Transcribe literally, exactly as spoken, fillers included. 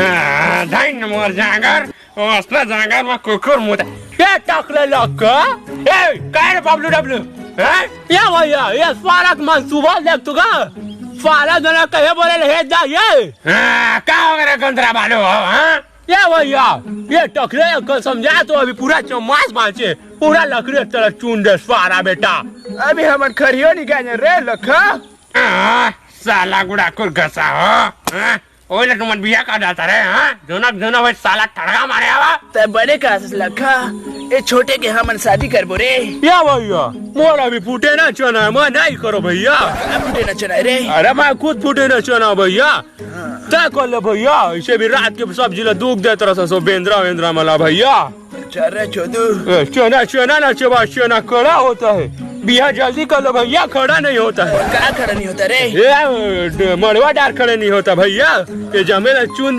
आ, धइन मोर जांगर, ओसना जांगर म कुकुर मुता। ए टकले लक्का, ए काय रे बबलू डबलू, हैं? ये भैया, ये सारा के मंसूबा देख तू का? सारा जना कहे बोले ले हे जा ये। हाँ, का हो गया गंदरा बालू हो, हाँ? ये भैया, ये टकले लक्का समझा तो अभी पूरा चम्मास बांचे, पूरा लकड़ी तरह चुन दे सारा बेटा। अभी हमन खरियो नहीं गए रे लक्का। हाँ, साला गुड़ाखुर घसा हो, हाँ? ओइला तुमन बिया का डालता रे, हाँ? जोनक जोना वही साला ठड़का मारे आवा। तै बड़े का हस लक्का, ए छोटे के हमन शादी करबो रे। या भैया, मोर अभी फूटे ना चना, मैं नहीं करो भैया। अब फूटे ना चना रे। अरे मैं खुद फूटे ना चना भैया। तै कर ले भैया, इसे भी रात के सब्जी ला दूख देत रहा सो बेंद्रा वेंद्रा मला भैया। चल रे चोदू। ए, चना, चना ना चबा, चना कड़ा होता है। बिया जल्दी कर लो भैया, खड़ा नहीं होता है। का खड़ा नहीं होता रे? ए, ड-, मड़वा डार खड़े नहीं होता भैया। ये जमे ला चुन